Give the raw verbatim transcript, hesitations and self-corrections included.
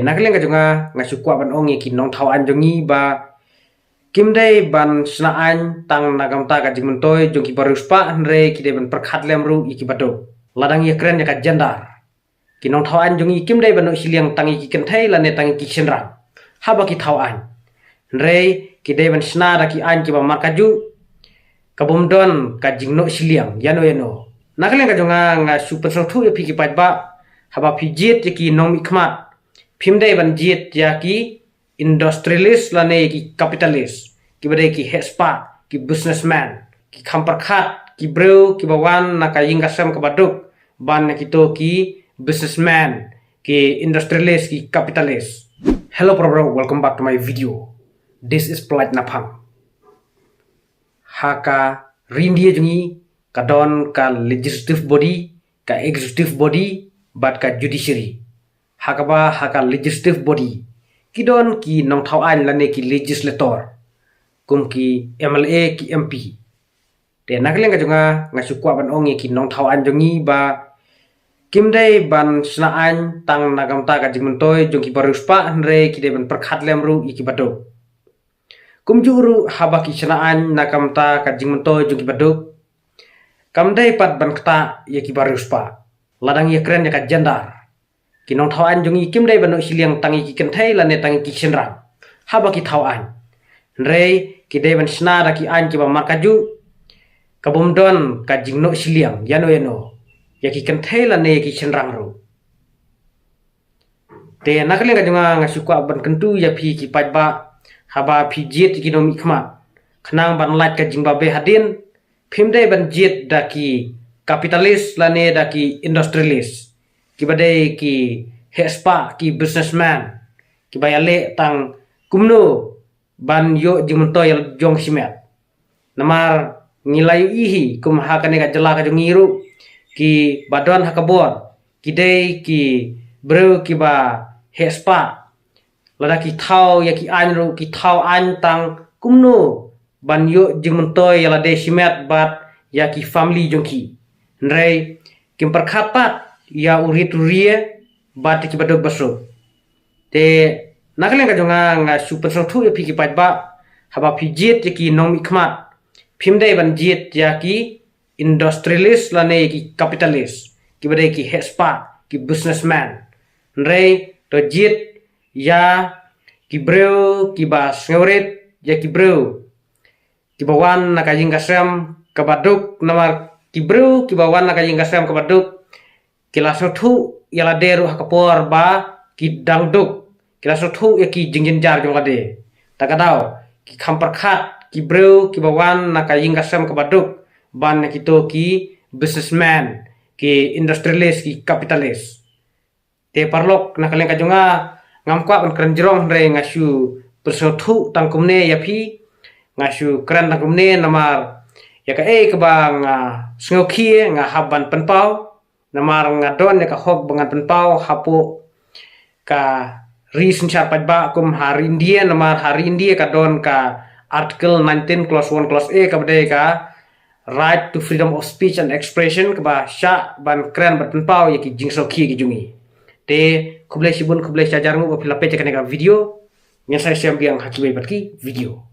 Na ka liang ka jong nga, nga shu kwah ban ong ïa ki nongthaw aiñ jong ngi ba kim dei ban shna aiñ tang na ka bynta ka jingmyntoi jong ki bariewspah, hynrei ki dei ban pyrkhat lem ruh ïa ki baduk. Lada ngi ïakren ïa ka gender, ki nongthaw aiñ jong ngi kim dei ban noh shiliang tang ïa ki kynthei lane tang ïa ki shynrang haba ki thaw aiñ, hynrei ki dei ban shna da ki aiñ kiba markajuh, ka bym don ka jingnoh shiliang ïano ïano. Na ka liang ka jong nga, nga shu pynsngewthuh ïa phi ki paidbah, haba phi jied ïa ki nongmihkhmat, phim dei ban jied ïa ki industrialist lane ïa ki capitalist, kiba dei ki heh spah, ki businessman, ki kham pyrkhat, ki briew kiba wan na ka ïing ka sem kaba duk, ban ïa kito ki businessman, ki industrialist, ki capitalist. Hello, bro, bro, welcome back to my video. This is Polite Naphang. Ha ka ri India jong ngi, ka don ka legislative body, ka executive body, bad ka judiciary. Ha kaba ha ka legislative body, ki don ki nongthaw aiñ lane ki legislator, kum ki M L A, ki M P. Te na ka liang ka jong nga, nga shu kwah ban ong ïa ki nongthaw aiñ jong ngi ba kim dei ban shna aiñ tang na ka bynta ka jingmyntoi jong ki bariewspah, hynrei ki dei ban pyrkhat lem ruh ïa ki baduk. Kumjuh ruh haba ki shna aiñ na ka bynta ka jingmyntoi jong ki baduk, kam dei pat ban ktah ïa ki bariewspah. Lada ngi ïakren ïa ka gender, ki nongthaw aiñ jong ngi kim dei ban noh shiliang tang ïa ki kynthei lane tang ïa ki shynrang haba ki thaw aiñ, hynrei ki dei ban shna da ki aiñ kiba markajuh, ka bym don ka jingnoh shiliang ïano ïano ïa ki kynthei lane ïa ki shynrang ruh. Te na ka liang ka jong nga, nga shu kwah ban kyntu ïa phi ki paidbah, haba phi jied ïa ki nongmihkhmat, khnang ban lait ka jingbabe hadien, phim dei ban jied da ki capitalist lane da ki industrialist, kiba dei ki heh spah, ki businessman, kiba ïaleh tang kumno ban ïoh jingmyntoi ïa la jong shimet. Namar ngi la ïohi hi kum ha kane ka jylla ka jong ngi ruh, kiba don ha ka bor ki dei ki briew kiba heh spah. Lada ki thaw ïa ki aiñ ruh, ki thaw aiñ tang kumno ban ïoh jingmyntoi ïa lade shimet bad ïa ki family jong ki. Hynrei kim pyrkhat pat ïa u rit u rie bad ïa ki baduk basuk. Te na ka liang ka jong nga, nga shu pynsngewthuh ïa phi ki paidbah, haba phi jied ïa ki nongmihkhmat, phim dei ban jied ïa ki industrialist lane ïa ki capitalist, kiba dei ki heh spah, ki businessman. Hynrei to jied ïa ki briew kiba sngewrit ïa ki briew kiba wan na ka ïing ka sem kaba duk, namar ki briew kiba wan na ka ïing ka sem kaba duk, ki la sngewthuh ïa lade ruh ha ka por ba ki dang duk, ki la sngewthuh ïa ki jingjynjar jong lade. Ta ka daw, ki kham pyrkhat ki briew kiba wan na ka ïing ka sem kaba duk ban ïa kito ki businessman, ki industrialist, ki capitalist. Te paralok, na ka liang ka jong nga, ngam kwah ban kren jrong, hynrei nga shu pynsngewthuh tang kumne ïa phi. Nga shu kren tang kumne namar ïa kaei kaba nga sngewkhia nga hap ban pynpaw. Namar nga don ïa ka hok ba ngan pynpaw hapoh ka ri synshar paidbah kum ha ri India, namar ha ri India ka don ka Article nineteen, Clause one, Clause A, kaba dei ka right to freedom of speech and expression, kaba shah ban kren bad pynpaw ïa ki jingsngewkhia ki jong ngi. Te khublei shibun, khublei shihajar nguh ba phi la peit ïa kane ka video. Ngin sa ïashem biang ha kiwei pat ki video.